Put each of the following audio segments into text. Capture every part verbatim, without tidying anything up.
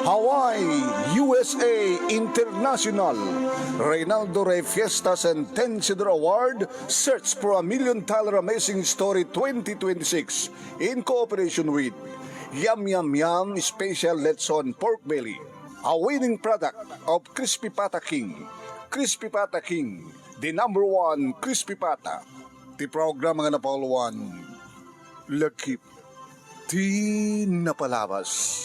Hawaii, U S A International, Reynaldo Rey Fiestas and Ten Sidor Award, Search for a Million Dollar Amazing Story twenty twenty-six, in cooperation with Yum Yum Yum Special Lechon Pork Belly, a winning product of Crispy Pata King. Crispy Pata King, the number one Crispy Pata. Ti programa nga napauluan, Lagip ti Napalabas.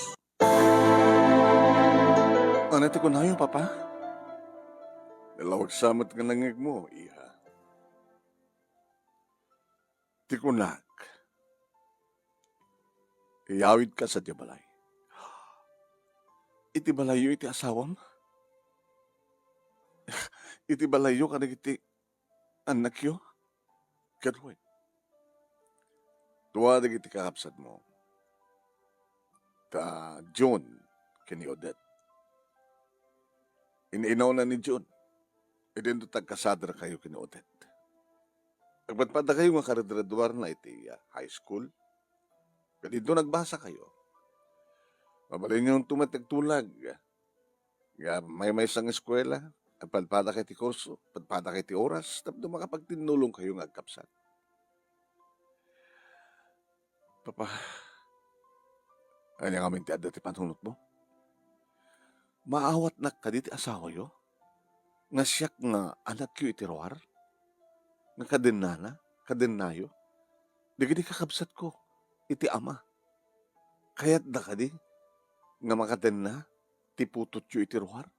Ania ti kunayo, Papa? Nalawag sa met nga nangngegmo, iha. Ti kunak, iyawidka sadiay balay. Iti balayyo iti asawam? Iti balayyo kadagiti annakyo? Ket wen, dua dagiti kakabsatmo, ta June ken ni Odette. In-inawna ni June, idinto tagkasadrakayo ken ni Odette. Agpadpadakayo nga karedreduarna iti, ah, high school. Ket idinto nagbasakayo. Mabalinyo met agtulag nga maymaysa nga eskuela, agpadpadakayo ti kurso, padpadakayo ti oras, tapno makapagtinnulongkayo nga agkabsat. Papa, ania ngamin ti adda ti panunotmo? Maawatnak kadi ti asawayo? Nga siak nga anakyo iti ruar? Nga kadennana, kadennayo? Dagiti kakabsatko iti ama, kayatda kadi nga makadenna ti putotyo iti ruar?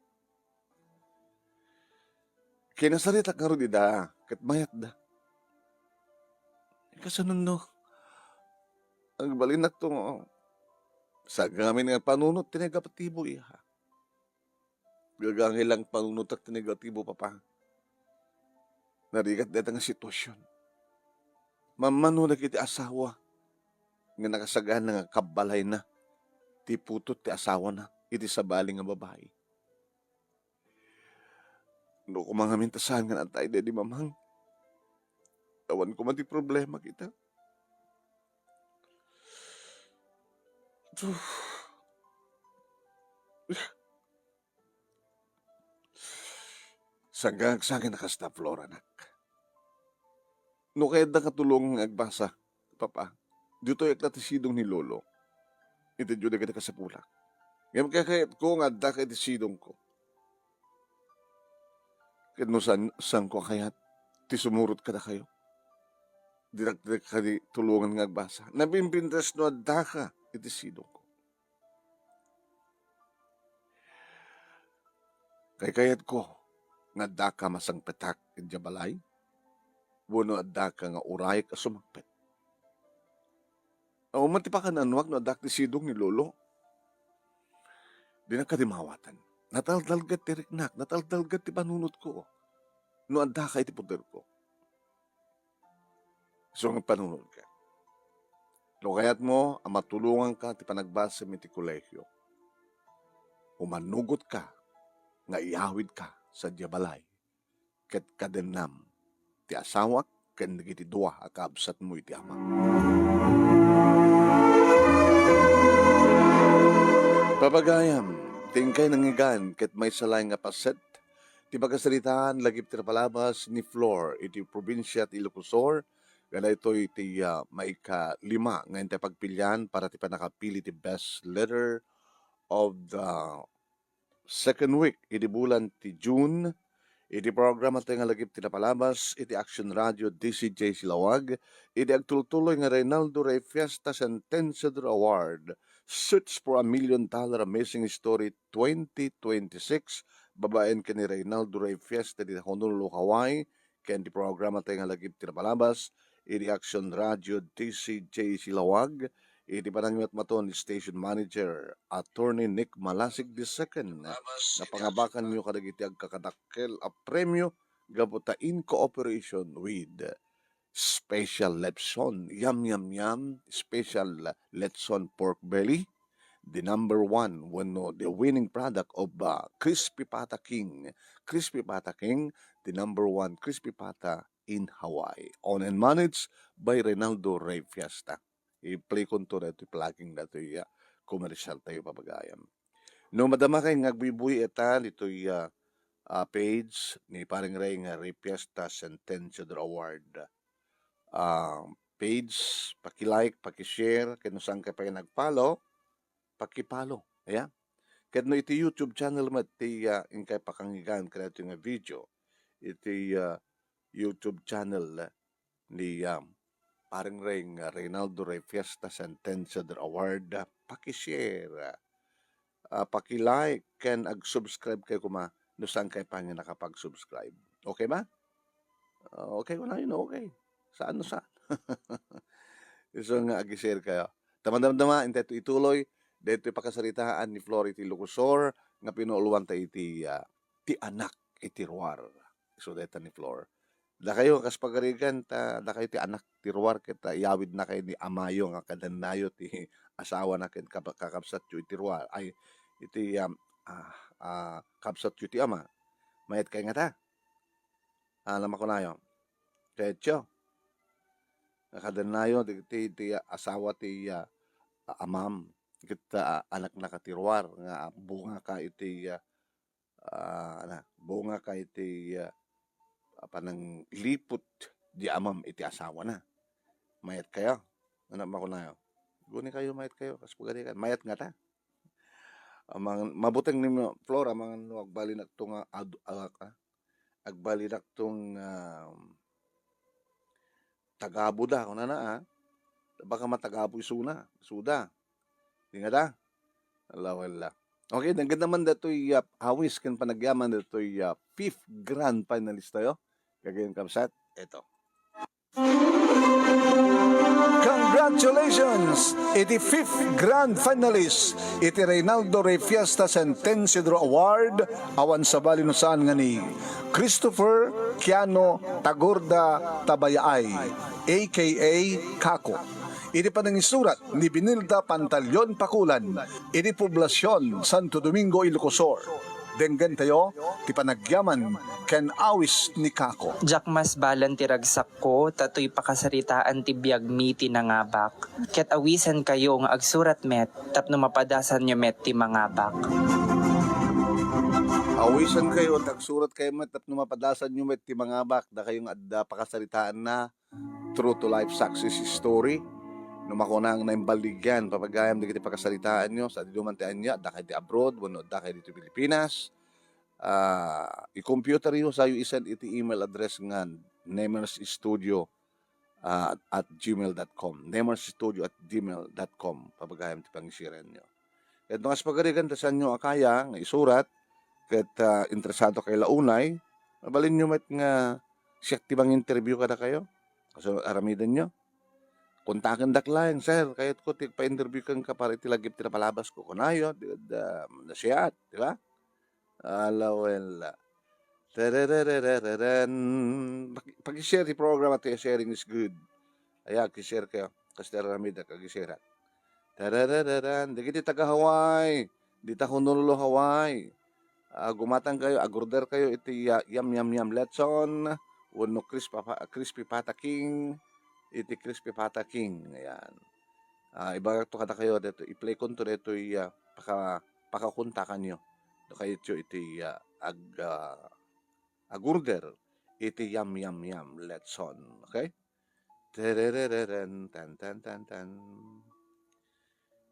Kinasaritak ngarud ida ket mayatda. Kasano no agbalinak to nga saan ngamin nga panunot ti negatibo, iha? Gagangi lang panunotak ti negatibo, Papa. Narigat dayta nga sitwasyon. Mammano dagiti asawa nga nakasagana nga kabbalayna ti putot ti asawana iti sabali nga babai. No koma ngamin ta saan nga natay daydi Mamang, awan koma ti problema kita. Saan nga agsangin a kasta, Flor, anak? No kayatda nga tulongan nga agbasa, Papa, ditoy ak la ti sidong ni Lolo. Itedyo dagiti kasapulak. Ngem kakayatko nga addaka iti sidongko. Ket no saan, saanko a kayat ti sumurot kadakayo? Dinak, dinak kadi tulongan nga agbasa. Nabimbintas no addaka iti sidongko. Kaykayatko nga addaka masangpetak idiay balay, wenno addaka nga urayek a sumangpet. Awan met ti pakan-anuak no addak ti sidong ni Lolo. Dinak kadi maawatan. Nataltalged ti riknak, nataltalged ti panunotko no addaka iti poderko. Isu nga panunotko. No kayatmo a matulonganka ti panagbasam iti kolehio, umanugotka nga iyawidka sadiay balay ket kadennam ti asawak ken dagiti dua a kabsatmo iti ama. Papagayam, ti inkay nangngegan ket maysa laeng nga paset ti pakasaritaan lagip ti napalabas ni Flor iti probinsia ti Ilocos Sur, nga daytoy ti, ah, maikalima nga intay pagpilian para ti pannakapili ti best letter of the second week idi bulan ti June, iti programa tayo nga lagip ti napalabas iti Action Radio D C J Silawag, iti agtultuloy nga Reynaldo Rey Fiesta Sentenciador Award, Search for a Million Dollar Amazing Story twenty twenty-six, babaen ken ni Reynaldo Rey Fiesta di Honolulu, Hawaii, ken ti programa tayo nga lagip ti napalabas iti Action Radio D C J Silawag, iti panangimatmaton ni Station Manager Attorney Nick Malasig the second, nga pangabakanyo kadagiti agkakadakkel a premio gapu ta in cooperation with Special Lechon, Yum Yum Yum, Special Lechon Pork Belly, the number one, wenno the winning product of, uh, Crispy Pata King. Crispy Pata King, the number one Crispy Pata in Hawaii. Owned and managed by Reynaldo Rey Fiesta. I-play ko to daytoy plugging daytoy, ah, commercial tayo, papagayam. No madama kay nga agbuybuy ita ditoy, ah, ah, page ni Paring Ray nga Ray Fiesta Sentenciador Award, ah, page, paki-like, paki-share, ken no saan kay pay nag-follow, paki-follow. Ayan. Ket no iti YouTube channel met ti, ah, inkay pakangigan kadaytoy nga video, iti, ah, YouTube channel ni, ah, Paring Ray nga Reynaldo Ray Fiesta Sentenciador Award, ah, paki-share, ah, paki-like, ken ag-subscribe kayo koma no saan kay pay nga nakapag-subscribe. Okay ba? Ah, okay, wala yun, okay. Saan no saan? Isu nga ag-share kayo. Tamandamdama, intay to ituloy, daytoy pakasaritaan ni Flor iti Ilocosur, nga pinuuluan ta iti, ah, ti anak iti ruar. Isu dayta ni Flor. Dakayo, kas pagarigan, ta dakayo ti anak ti ruar, ket, ah, iyawidnakayo ni amayo nga kadennayo ti asawana ken kab-, kakabsatyo iti ruar. Ay, iti, um, ah, ah, kabsatyo ti ama. Mayat kay ngata? Ah, namakunayo. Kayatyo. Nga kadennayo, ti, ti, ti asawa ti, ah, amam. Ket, ah, anaknaka ti ruar, nga bungaka iti, ah, ah, ana, bungaka iti, ah, panangliput di amam iti asawana. Mayat kayo? Ano makunayo? Guni kayo, mayat kayo, kas pagarigan. Mayat ngata? Amang, mabuteng ni Flora, amang no agbalinak to nga ad-, ah, ah, agbalinak to nga, um, tagabuda, kunana, ah. Baka matagabu isuna, isuda. Di ngata? Ala, wala. Okay, denggen naman daytoy, ah, awis ken panagyaman daytoy, ah, fifth grand finalist tayo. Kagayon, kabsat, eto. Congratulations iti fifth grand finalist iti Reynaldo Ray Fiesta Sentenciador Award, awan sabali no saan nga ni Christopher Kiano Tagorda Tabayaay, A K A Kako. Iti panangisurat ni Binilda Pantaleon Pakulan, iti Poblacion, Santo Domingo, Ilocos Sur. Denggentayo ti panagyaman ken awis ni Kako. Diak masbalan ti ragsakko, ta toy pakasaritaan ti biagmi ti nangabak. Ket awisankayo nga agsurat met tapno mapadasanyo met ti mangabak. Awisankayo, ta agsuratkayo met tapno mapadasanyo met ti mangabak. Dakayo nga adda pakasaritaanna, True to Life Success Story. No makunang naimballigyan, papagayam dagiti pakasaritaanyo, sa diduman ti ania, adda kay ti abroad, wenno adda kay dito Pilipinas. Ah, i-computer yo, sayo isend iti email address nga nemerstudio, ah, at gmail dot com. Nemerstudio at gmail dot com. Papagayam ti pangishiran nyo. Ket no kas pagarigan, ta saan nyo a kaya nga isurat, ket, ah, interesado kay la unay, mabalin nyo met nga siak ti manginterview kadakayo. Kaso aramiden nyo. Kontaken dak laeng, "Sir, kayatko ti agpa-interview kenka para iti lagip ti napalabas ko." Kunayo, di, da, nasiat, di ba? Ala, wala. Terererereren. Pag-, pag-share ti program at sharing is good. Aya, ag-share kayo. Kas ti aramid, ag-share. Tererereren. Dagiti taga Hawaii, dita Honolulu, Hawaii. Ah, gumatang kayo, ag-order kayo iti ya-, yam yam yam lechon, wenno crispy pa-, crispy pata king, iti crispy pata king. Ayan. Ah, ibagak to kadakayo, dito, i-play ko to dito, iya, paka-, pakakontakan nyo. No kayatyo iti, ah, ag-, ah, ag-order iti yam yam yam lechon. Okay? Tererereren, tan, tan, tan, tan.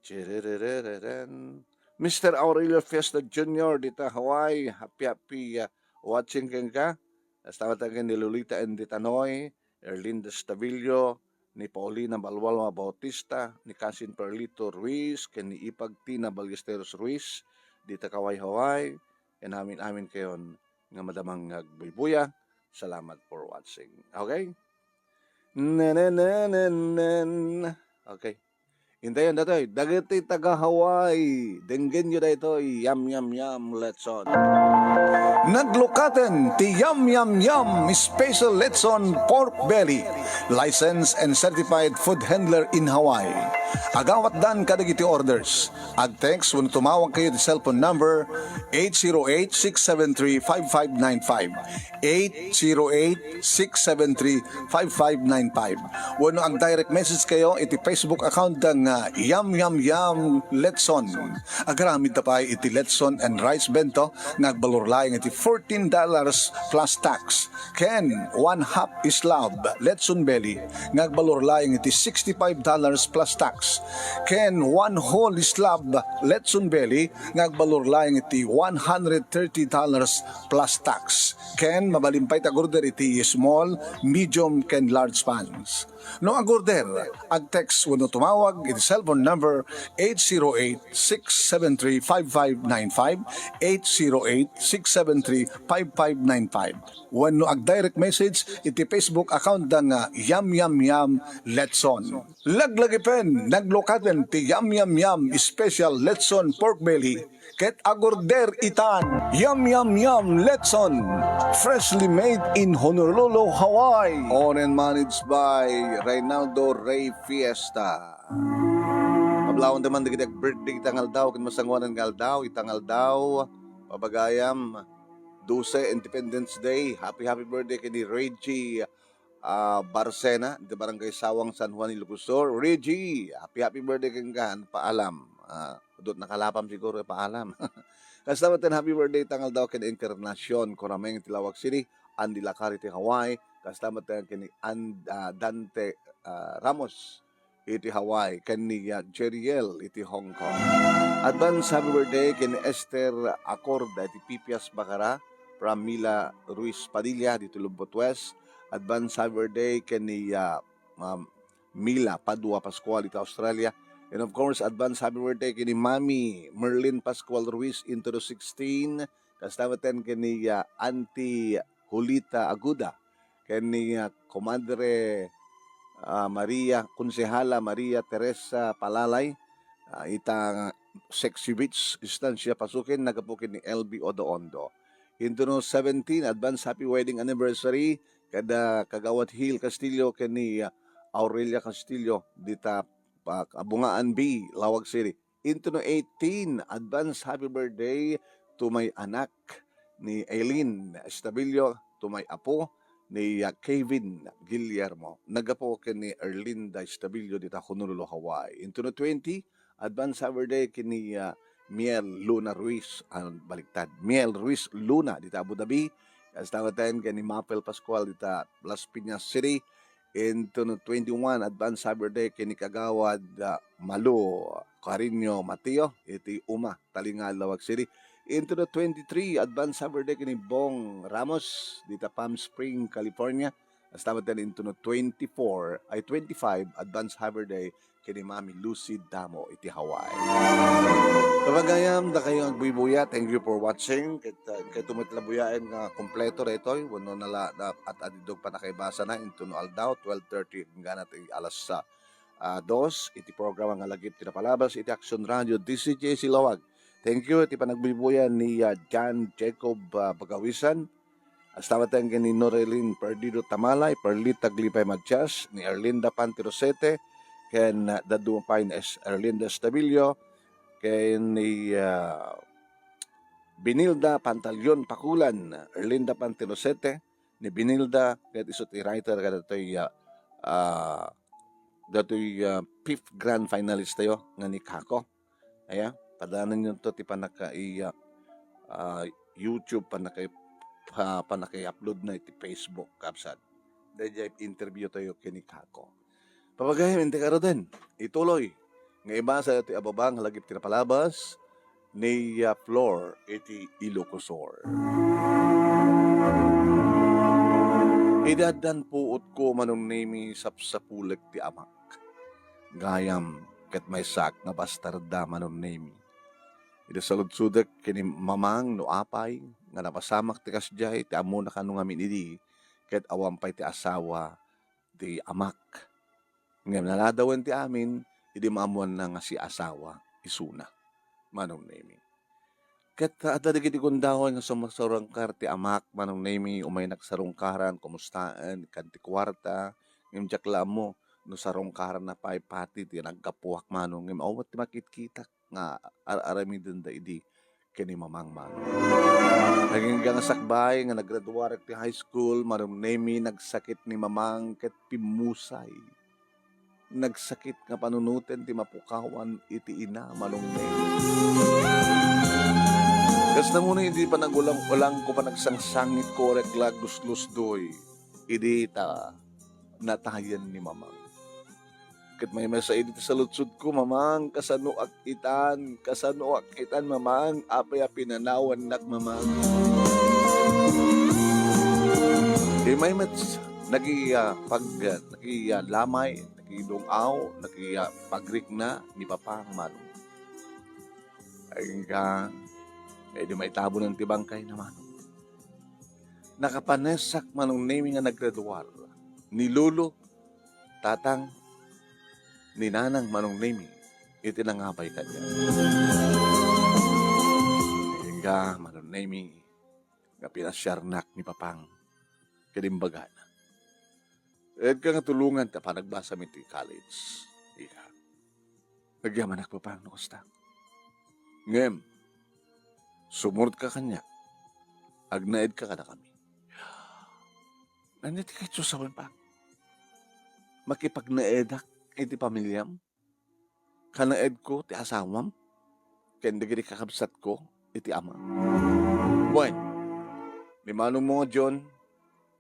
Tererereren. Mister Aurelio Fiesta Junior dita Hawaii, happy, happy, ah, watching kenka. Hasta ken ni Lolita and Ditanoy, Erlinda Stavillo, ni Paulina Balwalwa Bautista, ni Cousin Perlito Ruiz, ken ni Ipag Tina Ballesteros Ruiz, dita Kauai, Hawaii, ken amin-amin kayon nga madamang nga agbuybuya. Salamat for watching. Okay? Nananananan. Okay. Intayon datoy, dagiti taga Hawaii, denggenyo daytoy, yam, yam, yam, lechon. Naglukaten ti yam, yam, yam, special lechon pork belly. Licensed and certified food handler in Hawaii. Agawatdan kadagiti orders. Ag-text wenno tumawag kayo ti cellphone number eight zero eight, six seven three, five five nine five. Eight zero eight, six seven three, five five nine five. Wenno ag-direct message kayo iti Facebook account da nga Yam Yam Yam Letson. Agaramid ta pay iti Letson and Rice Bento nga agbalor laeng iti fourteen dollars plus tax. Ken one half slab Letson belly nga agbalor laeng iti sixty-five dollars plus tax. Ken one whole slab Letson belly nga agbalor laeng iti one hundred thirty dollars plus tax. Ken mabalin pay ti ag-order iti small, medium, ken large pans. No ag-order, ag-text wenno tumawag iti cellphone number eight zero eight, six seven three, five five nine five, eight zero eight, six seven three, five five nine five. Wenno ag-direct message iti Facebook account da nga Yam Yam Yam Letson. Laglagipen, naglukaten ti Yam Yam Yam Special Letson Pork Belly ket ag-order itan. Yam Yam Yam Letson, freshly made in Honolulu, Hawaii. Owned and managed by Reynaldo Rey Fiesta. Pablawan man dagiti ag-birthday ita nga aldaw ken masangoanan nga aldaw. Ita nga aldaw, pabagayam, dose, Independence Day. Happy, happy birthday ken ni Reggie ah, Barcena, iti Barangay Sawang, San Juan, Ilocos Sur. Reggie, happy, happy birthday kenka, paalam. Ah, udot nakalapam siguro, eh, paalam. Kasta met ken happy birthday ita nga aldaw ken Encarnacion Corameng iti Laoag City, Andy Lacar iti Hawaii, kasta met ken ni And-, ah, Dante, ah, Ramos iti Hawaii, ken ni, ah, Jeriel iti Hong Kong. Advance happy birthday ken Esther Acorda iti Pipias, Bacara, from Mila Ruiz Padilla dito Lombok West. Advance happy birthday ken ni, ah, Ma'am Mila Padua Pascual iti Australia. And of course, advance happy birthday ken ni Mami Merlin Pascual Ruiz into the sixteen. Kasta met ken ni, ah, Auntie Julita Aguda, ken ni, ah, Comadre, ah, Maria, Konsehala Maria Teresa Palalay, ah, ita Sexy Beach, Estancia Pasuken, nagapu ken ni L B Odoondo. Into no seventeen, advance happy wedding anniversary kada Kagawad Hill Castillo ken ni, ah, Aurelia Castillo, dita pa, Kabungaan B, Laoag City. Into no eighteen, advance happy birthday to my anak ni Eileen Estabillo, to my apo ni, ah, Kevin Guillermo. Nagapu ken ni Erlinda Estabillo dita Honolulu, Hawaii. Into no twenty, advance happy birthday ken ni, ah, Miel Luna Ruiz, ah, baliktad. Miel Ruiz Luna dita Abu Dhabi. Kasta met ken ni Mapel Pascual dita Las Piñas City. Into no twenty-one, advance happy birthday ken ni Kagawad, ah, Malu Cariño Mateo iti Uma, Talinga, Laoag City. Into no twenty-three, advance happy birthday ken ni Bong Ramos dita Palm Spring, California. Kasta met ken into no twenty-four, ay twenty-five, advance happy birthday ken ni Mami Lucy Damo iti Hawaii. Pagayam, dakayo agbuybuya, thank you for watching. Ket, uh, kay tumet la buyaen nga kompleto daytoy, wenno nala, na, at adidog pa nakaibasa na, into no aldaw, twelve thirty, hanggang ti alas, ah, ah, dos, iti programa nga Lagip ti Napalabas, iti Action Radio, D C J C Laoag. Thank you, iti panagbuybuya ni, ah, John Jacob, ah, Bagawisan, Kasta met ken ni Norelin Perdido Tamalay, Perlita Glipay Matias, ni Erlinda Pantirosete, ken, ah, dadduma pay ni Es-, Erlinda Estabillo, ken ni, ah, Binilda Pantalion Pakulan, Erlinda Pantirosete, ni Binilda, ket isu ti writer kadatoy, ah, ah, datoy, ah, fifth grand finalist tayo nga ni Kako. Aya, padananyo to ti panaka-, iya, ah, YouTube, panaka-, pa-, panaka-upload na iti Facebook, kabsat. Daydiay interview tayo ken ni Kako. Papagayam, inti karuden, ituloy nga ibasa ti ababa nga Lagip ti Napalabas ni, ah, Flor iti Ilocos Sur. Idi addan puotko, Manong Nemi, sapsapulek ti amak. Gayam, ket maysak nga bastarda, Manong Nemi. Idi saludsodek ken ni mamang no apay nga napasamak ti kasdiay, ti ammona kano ngamin idi, ket awan pay ti asawa ti amak. Ngem naladawen ti amin, idi maammoanna nga siasawa isuna, Manong Nemi. Ket adda dagiti gundaway nga sumasarungkar ti amak, Manong Nemi, umaynak sarungkaran, kumustaen, ikan ti kuarta, ngem diak la ammo, no sarungkaranna pay pati ti naggapuak, Manong, ngem awan met ti makitkitak nga ar-aramidenda idi ken ni Mamang, Manong. Agingga nga sakbay nga nagraduarak ti high school, Manong Nemi, nagsakit ni Mamang ket pimmusay. Nagsakit nga panunoten ti mapukawan iti ina, Manong Nemi. Kasta ngarud idi panagulang-ulangko, panagsangsangitko, orek la agluslusdoy idi ta natayen ni Mamang. Ket maymaysa idi ti saludsodko, Mamang, kasanoak itan? Kasanoak itan, Mamang? Apay a pinanawannak, Mamang? Immay met naki-, ah, pag-, naki-, ah, lamay, nakidung-aw, naki-, ah, pagrikna ni Papang, Manong. Agingga, idi maitabunan ti bangkayna, Manong. Nakapanesak, Manong Nemi, nga nagraduar ni Lolo, Tatang, ni Nanang, Manong Nemi, iti nangabay kaniak. Agingga, Manong Nemi, nga pinasiarnak ni Papang ken imbagana, "Edka nga tulongan ta panagbasam iti college, ika." Agyamanak, Papang, no kasta. Ngem, sumurotka kaniak. Agnaedka kadakami. Ania ti kayatyo sawen, Pang? Makipagnaedak iti pamiliam? Kanaedko ti asawam ken dagiti kakabsatko iti ama. Wen, ni manongmo nga John,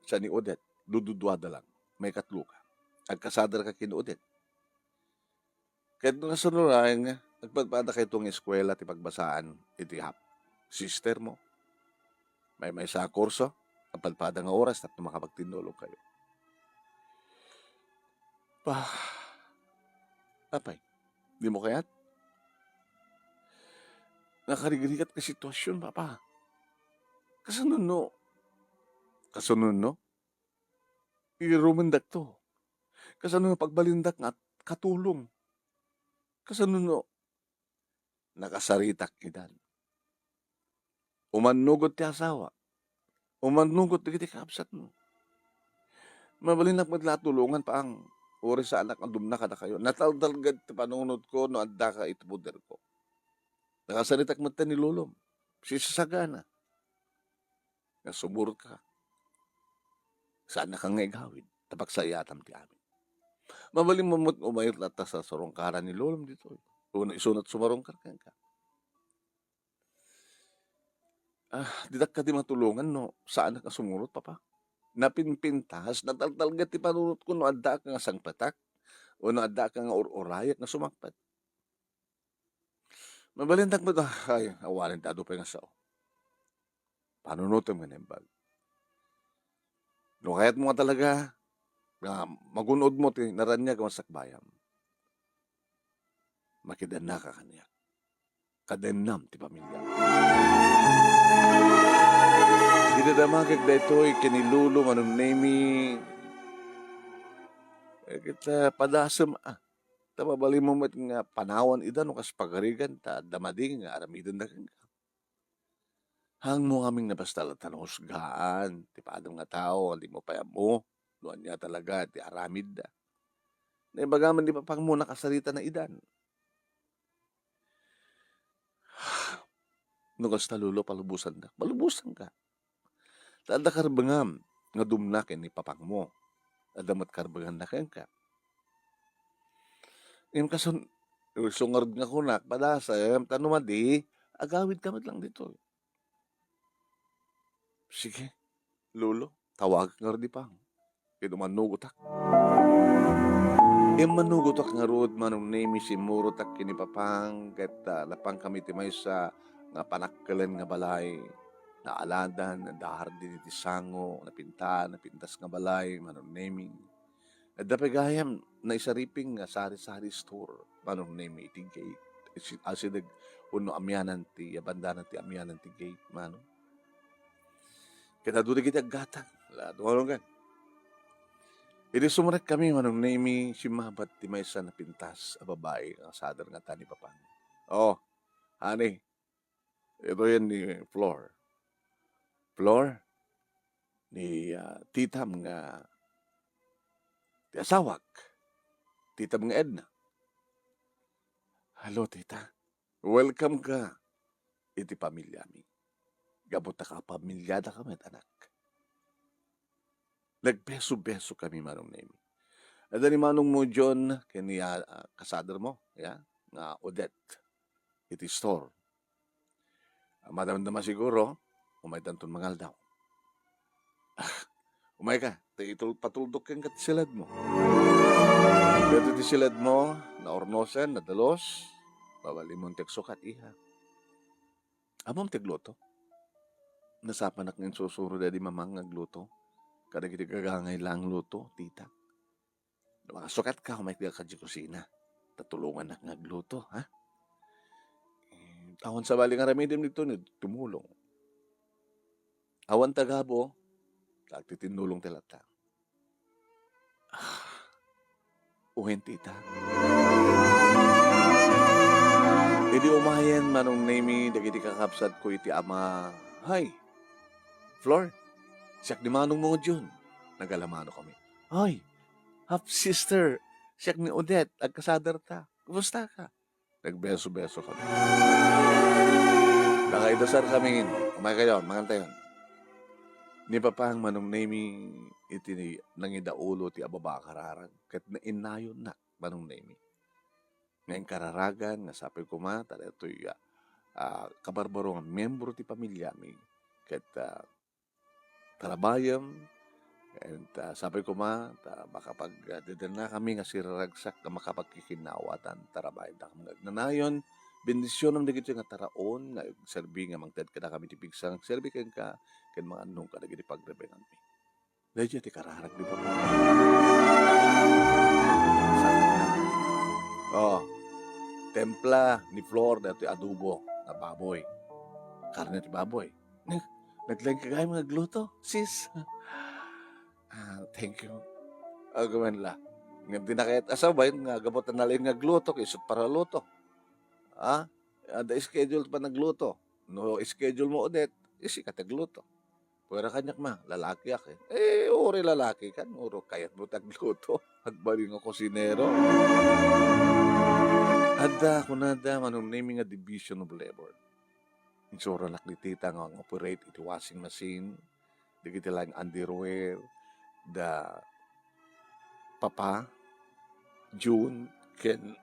sa ni Odette, dududuada lang. Maikatloka. Agkasadarka ken Odette. Ket no kasano laeng, agpadpadakayto nga eskuela ti pagbasaan iti half sister mo. Maymaysa a kurso, agpadpada nga oras tapno makapagtinnologkayo. Pa, apay, dimo kayat? Nakarigrigat nga sitwasyon, Papa. Kasano no? Kasano no? Irumendakto. Kasano no pagbalindak nga katulong? Kasano no nakasaritak idan? Umannugot ti asawa. Umannugot dagiti kakabsatmo. Mabalinnak met la a tulongan, Pang. Uray saanak nga dumna kadakayo. Nataltalged ti panunotko no addaka iti poderko. Nakasaritak met ni Lolom. Sisasagana. Nga sumurotka. Saannaka nga igawid, ta pagsaiatam ti amin. Mabalinmo met umayat latta sa sarungkaran ni Lolom ditoy. Wenno isunat sumarungkar kenka. Ah, ditak kadi matulongan no saanak nga sumurot, Papa. Napinpintas, nataltalged ti panunotko no addaak nga sangpetak, wenno addaak nga ur-urayak nga sumangpet. Mabalindak met, ah, ay, awanen ti adu pay nga sao. Panunotem nga naimbag. No kayatmo nga talaga nga magun-odmo ti naraniag a masakbayam, makidannaka kaniak. Kadennam ti pamilya. Idadamagek daytoy ken ni Lolo Manong Nemi. Eh, ket, ah, padasem, ah. Ta mabalinmo met nga panawan ida no kas pagarigan ta adda madi nga aramidenda kenka. Haanmo ngamin nga basta latta no husgaan ti padam nga tao nga dimo pay ammo no ania talaga ti aramidda. Naimbagamin ni Papangmo, nakasaritana idan. No kasta, Lolo, palubosandak. Palubosanka. Ta adda karbengam nga dumna ken ni Papangmo. Adda met karbenganna kenka. Ngem kason, isu ngarud nga kunak, padasem, ta no madi, agawidka met lang ditoy. Sige, Lolo, tawagek ngarud ni Pang. Ket ummanugotak. Immanugotak ngarud, Manong Nemi, simmurotak ken ni Papang, ket, ah, napangkami iti maysa nga panakkelen nga balay. Naaladan, nadahardin iti sango, napinta, napintas nga balay, Manong Nemi. Adda pay gayam naisariping nga sari-sari store, Manong Nemi, iti gate. Asi-, asideg wenno amianan ti, abandanan ti amianan ti gate, Manong. Ket adu dagiti aggatang. La, tumalonggan. Idi sumrekkami, Manong Nemi, simmabat ti maysa a napintas a babai nga sadar nga ta ni Papang. Oh, honey, itoyen ni Flor. Flor, ni, ah, titam nga ti asawak. Itam nga Edna. Hello, tita. Welcome ka iti pamiliami. Gapu ta kapamiliadaka met, anak. Nagbeso-beso kami, Manong Nemi. Adda ni Manong mo John ken ni, ah, ah, kasader mo, ya, nga Odette iti store. Ah, madamdama siguro, umaytanton mangaldaw. Ah, umay ka, ta itul-, patuldok kenka ti siledmo. Daytoy ti siledmo, naurnosen, nadalus, babalinmon ti agsukat, iha. Ammom ti agluto? Nasapanak nga insursuro daydi mamang nga agluto. Kadagiti gagangay la nga agluto, tita. No makasukatka, umayka kadagiti kusina. Ta tulongannak nga agluto, ha? Eh, awan sabali nga aramidem dito, ni tumulong. Awan tagabo, ta agtitinnulong ti latta. Ah, uwen, tita. Idi umayen, Manong Nemi, dagiti kakabsatko iti ama, "Hay, Flor, siak ni Manong mo Jun." Nagalamano kami. "Hay, half sister, siak ni Odette, agkasader ta. Kumusta ka?" Nagbeso-beso kami. Nakaidasar kami ngin. Umay kayo, mangan tayo. Ni Papang Manong Nemi iti nangidaulo ti ababa a kararag, ket nainnayonnak, Manong Nemi. Nga inkararagan, nga sapay koma, ta daytoy, ah, ah, kabarbaro nga miyembro ti pamiliami, ket, ah, tarabayem, and, ah, sapay koma, ta makapag-, ah, dedenna kami nga siraragsak nga makapagkikinnawa, tan tarabayem ta kami nga agnanayon, bendisionem dagitoy nga taraon nga agserbi nga mangted kadakami ti pigsa nga agserbi kenka, ken mangannong kadagiti pagrebenganmi. Daydiay ti kararag ni Papa. Oh, templa ni Flor daytoy adobo nga baboy. Karne ti baboy. Nag-, naglaing ka gayam nga agluto, sis. Ah, thank you. Agumen la. Ngem di na kayat asawen nga gapu ta nalaing nga agluto, ket isut' para luto. Ah, adda schedule ti panagluto. No schedule mo, Odette, isika ti agluto. Pwera kaniak, ma, lalakiak, eh. Eh, uray lalakikan, uray kayatmo ti agluto. Agbalin nga kusinero. Adda, kunada, Manong Nemi nga division of labor. Insuranak ni tita nga ang-operate iti washing machine, dagiti laeng underwear, da Papa, June, ken,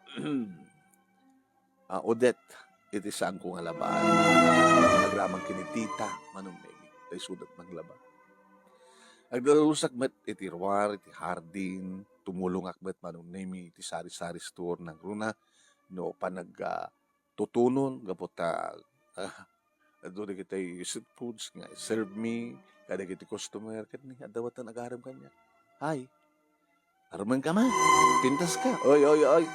ah, Odette, iti saanko nga labaan. Agraman ken ni tita, Manong Nemi, ta isuda ti manglaba. Agdadalusak met iti ruar, iti hardin, tumulongak met, Manong Nemi, iti sari-sari store nangruna, no panag-, ah, tutunon, gapu ta, ah, adu dagiti street foods nga serve mi kadagiti customer, ket ni, adda met ti agarem kaniak. "Hay, arumen ka, ma? Pintas ka? Oy, oy, oy.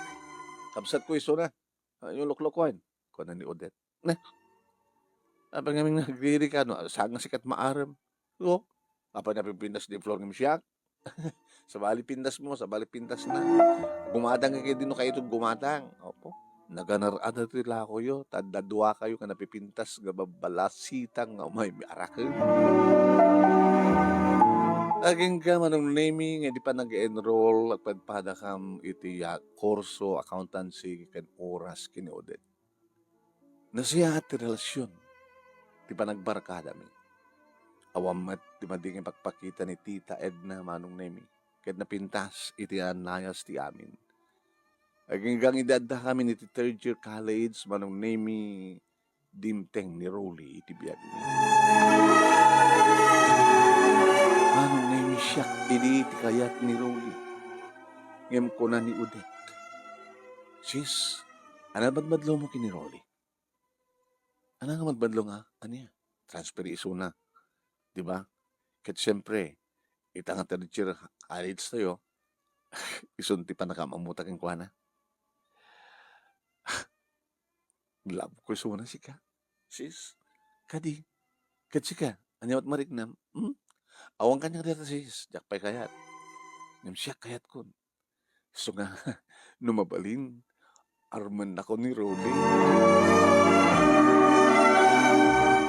Kabsatko isuna. Ay, yung luklukuan," kuna ni Odette. "Nah, apay ngamin nga agririka, no? Saan nga sikat maarem?" "O, apay napipintas ni Flor ngem siak? Sabali pintas mo, sabali pintas na. Gumatang kayo din, no kayo itong gumatang." Opo. Naganar-ada ti lakoyo, ta adda duakayo nga napipintas nga babbalasitang nga umay mi araken. Agingga, Manong Nemi, nga di pa nag-enroll, agpadpadakam iti, ah, kurso, accountancy, ken oras ken ni Odette. Nasiyaat ti relasion ti panagbarkadami. Awan met ti madi nga ipakpakita ni Tita Edna, Manong Nemi, ket napintas iti annayas ti amin. Aginggang idi addakamin iti third year college, Manong Nemi, dimteng ni Rolly iti biagmi. Manong Nemi, siak idi ti kayat ni Rolly. Ngem kuna ni Odette, "Sis, ania madmadlomo ken ni Rolly?" "Ania nga madmadlo nga? Ania? Transfer isuna. Di ba? Ket siyempre, ita nga third year college tayo, isun ti panakaam-ammota kenkuana." "Love ko isuna sika, sis. Kadi, ket sika, ania met mariknam? Hmm? Awan kaniak dayta, sis. Diak pay kayat. Ngem siak kayatkon. Isu nga, no mabalin, arumennakon ni Rolly."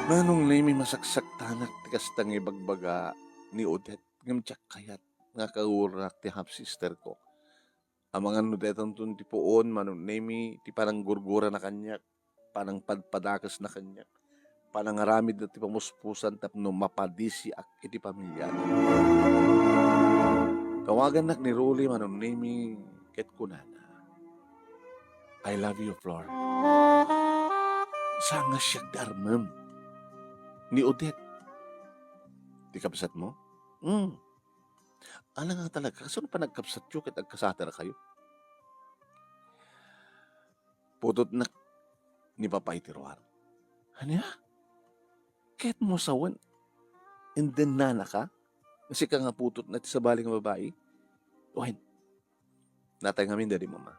Manong Nemi, masaksaktanak ti kasta nga ibagbaga ni Odette, ngem diak kayat nga kauraak ti half sister ko. Amangan no daytanton ti puon, Manong Nemi, ti pananggurgurana kaniak, panangpadpadakesna kaniak, panangaramidna ti pamuspusan tapno mapadisiak iti pamiliana. Tawagannak ni Rolly, Manong Nemi, ket kunana, "I love you, Flor. Saan nga siak ti armem. Ni Odette. Ti kabsatmo?" "Hmm." "Ala nga talaga, kasano panagkabsatyo ket agkasaterkayo?" "Putotnak ni Papa iti ruar." "Ania? Kayatmo sawen, indenna ka? Sika nga putotna ti sabali nga babai?" "Wen, natay ngamin dadi Mama.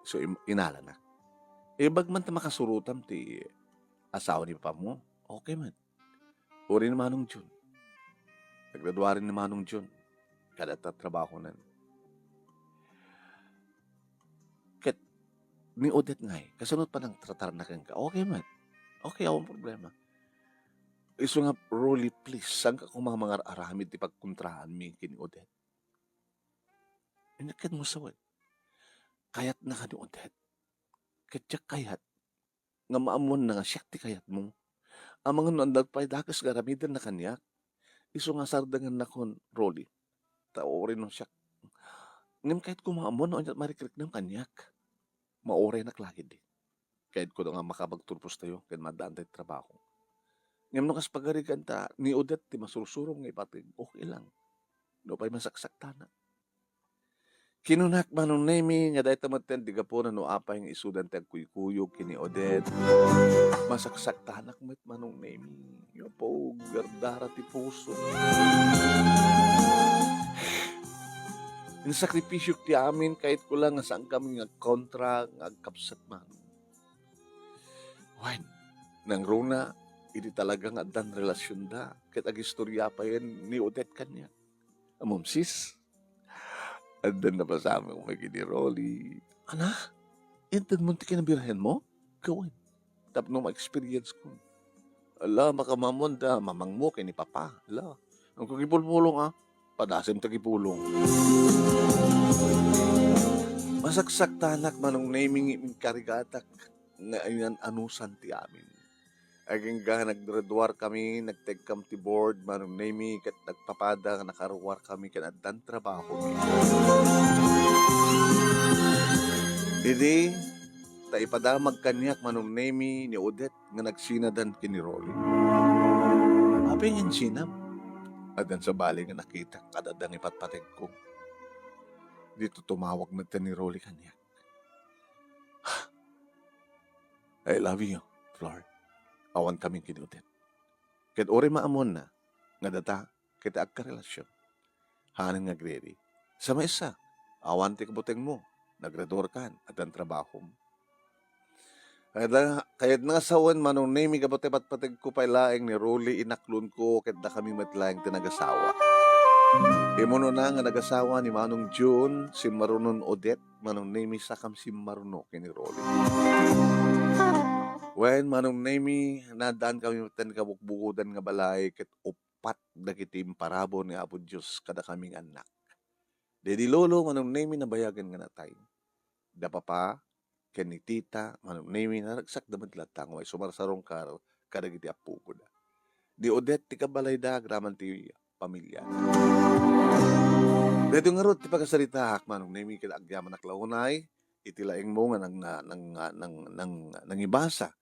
So, im-, inalanak." "Ibag man ta makasurotam ti asawa ni Papamo." "Okay man." Uray ni Manong Jun. Naggraduaren ni Manong Jun. Kada ta trabahonan. Ket ni Odette ngay, kasano panangtratarna kenka? Okay met. Okay, awan problema. Isu nga, Rolly, please, saanka koma mangar-aramid ti pagkontraanmi ken ni Odette. Inakket mo sawen. Kayatnaka ni Odette. Ket diak kayat nga maammoanna nga siak ti kayatmo. Amangan no adda pay dakes nga aramidenna kaniak. Isu nga sardengannakon, Rolly. Ta uray no siak. Ngem kayatko maammo no ania ti marikriknam kaniak. Mauraynak la ketdi. Kayatko nga makapagturpostayo ken maaddaan ti trabaho. Ngem no kas pagariganta, ni Odette ti masursurom nga ipateg, okay lang. No pay masaksaktanak. Kinunak, Manong Nemi, nga dayta metten ti gapuna no apay nga isudan ti agkuykuyog ken ni Odette. Masaksaktanak met, Manong Nemi. Apo, gardara ti puso. Insakripisyok ti amin, kayatko lang nga saankami nga agkontra, nga agkabsat man. Wen, nangruna, idi talaga nga addan relasionda, ket agistorya payen ni Odette kaniak. Ammom, sis, addan napasamak met ken ni Rolly. Ana? Intedmo ti kinabirhenmo? Gawen. Tapno ma-experience ko. Ala, makamamonda, mamangmo ken ni Papa. Ala, ang kagipulpulong, ah. Padasem ta gipulong. Masaksaktanak, Manong Nemi, nga inkarigatak nga inan-anusan ti amin. Agingga nagreduar kami, nagtekkam ti board, Manong Nemi, ket nagpapada nga nakaruar kami ken addan trabaho. Idi, ta ipadamag kaniak, Manong Nemi, ni Odette nga nagsinadan ken ni Rolly. Apay nga insinam? Addan sabali nga nakitak, adda nga ipatpategko. Dito tumawag met ni Rolly kaniak. "I love you, Flor." Awan kami ken ni Odette. Ket uray maammoanna nga data ket agkarelasion. Hanen nga agriri. Sa maysa, awan ti kabutengmo, nagreduarkan, addan trabahom. Kayat, kayatna nga sawen, Manong Nemi, gapu ta ipatpategko pay laeng ni Rolly, inaklonko, ket dakami met laeng ti nagasawa. Immuna nga nagasawa ni Manong Jun, simmarunon Odette, Manong Nemi, sakam simmaruno ken ni Rolly. Wen, Manong Nemi, naaddankami metten kabukbukodan nga balay, ket uppat dagiti imparabur ni Apo Dios kadakami nga annak. Daydi lolo, Manong Nemi, nabayagen nga natay. Da papa, ken ni tita, Manong Nemi, naragsakda met latta, ngem ay sumarsarungkar kadagiti appokoda. Ni Odette ti kabalayda, agraman ti pamiliana. Daytoy ngarud ti pakasaritaak, Manong Nemi, ket agyamanak la unay iti laengmo nga nang-, nang-, nang-, nang-, nang-, nangibasa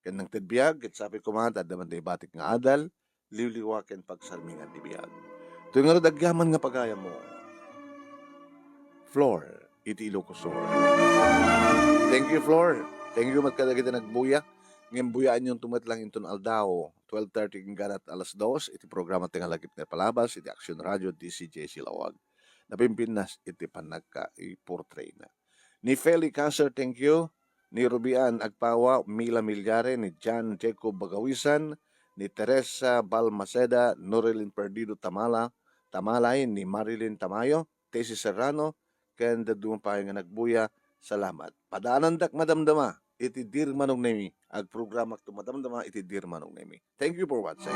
ken nangted biag, ket sapay koma ta adda man ti ibatik nga adal, liwliwa ken pagsarmingan ti biag. Daytoy ngarud agyaman nga pagayammo, Flor, iti Ilocos Sur. Thank you, Flor. Thank you met kadagiti nagbuya. Ngem buyaennyo met lang inton aldaw, twelve thirty inggana alas dos, iti programa ti Ngalagip nga Palabas, iti Action Radio, D C J C Laoag. Napimpinnas iti panagkaiportrayna. Ni Feli Cancer, thank you. Ni Rubian Agpawa, Mila Milyare, ni John Jacob Bagawisan, ni Teresa Balmaceda, Norilyn Perdido Tamala, Tamalay, ni Marilyn Tamayo, Tessie Serrano, ken dadduma pay nga nagbuya. Salamat. Padaanandak madamdama iti Dear Manong Nemi. Agprogramakto madamdama iti Dear Manong Nemi. Thank you for watching.